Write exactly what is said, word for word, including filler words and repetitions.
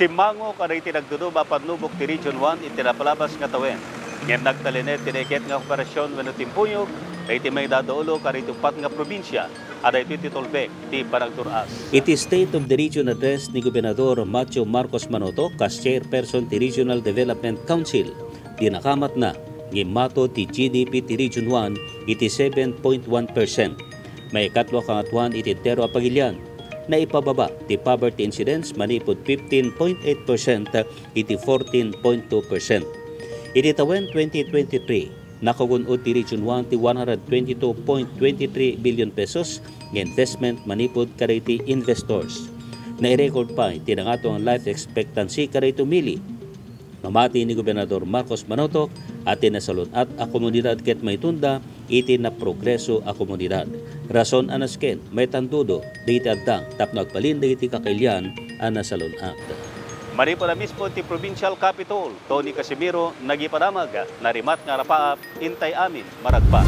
Timmango kadagiti nagdudum a pannubok ti Region one iti napalabas nga tawen. Ngem nagtalinaed ti naiket nga operasyon wenno timpuyog dagiti maidadaolo kadagiti uppat nga probinsia a daytoy ti tulbek ti panagtur-as. Iti State of the Region Address ni Gobernador Matthew Marcos Manotoc kas chairperson ti Regional Development Council, dinakamatna nga immato ti G D P ti Region one iti seven point one percent. Maikatlo a kangatoan iti entero a pagilian. Naipababa ti poverty incidence manipud fifteen point eight percent iti fourteen point two percent. Iti tawen twenty twenty-three, nakagun-od ti Region one ti one hundred twenty-two point twenty-three billion pesos nga investment manipud kadagiti investors. Nairecord pay ti nangato nga life expectancy kadagiti umili. Mamati ni Gobernador Marcos Manotoc a ti nasalun-at a komunidad ket maitunda iti naprogreso a komunidad. Rason a nasken, maitandudo dagiti adda tapno agbalin dagiti kakailian a nasalun-at. Manipud a mismo ti Provincial Capitol, Tony Casimiro, nagipadamag, narimat nga arapaap, intay amin, maragpa.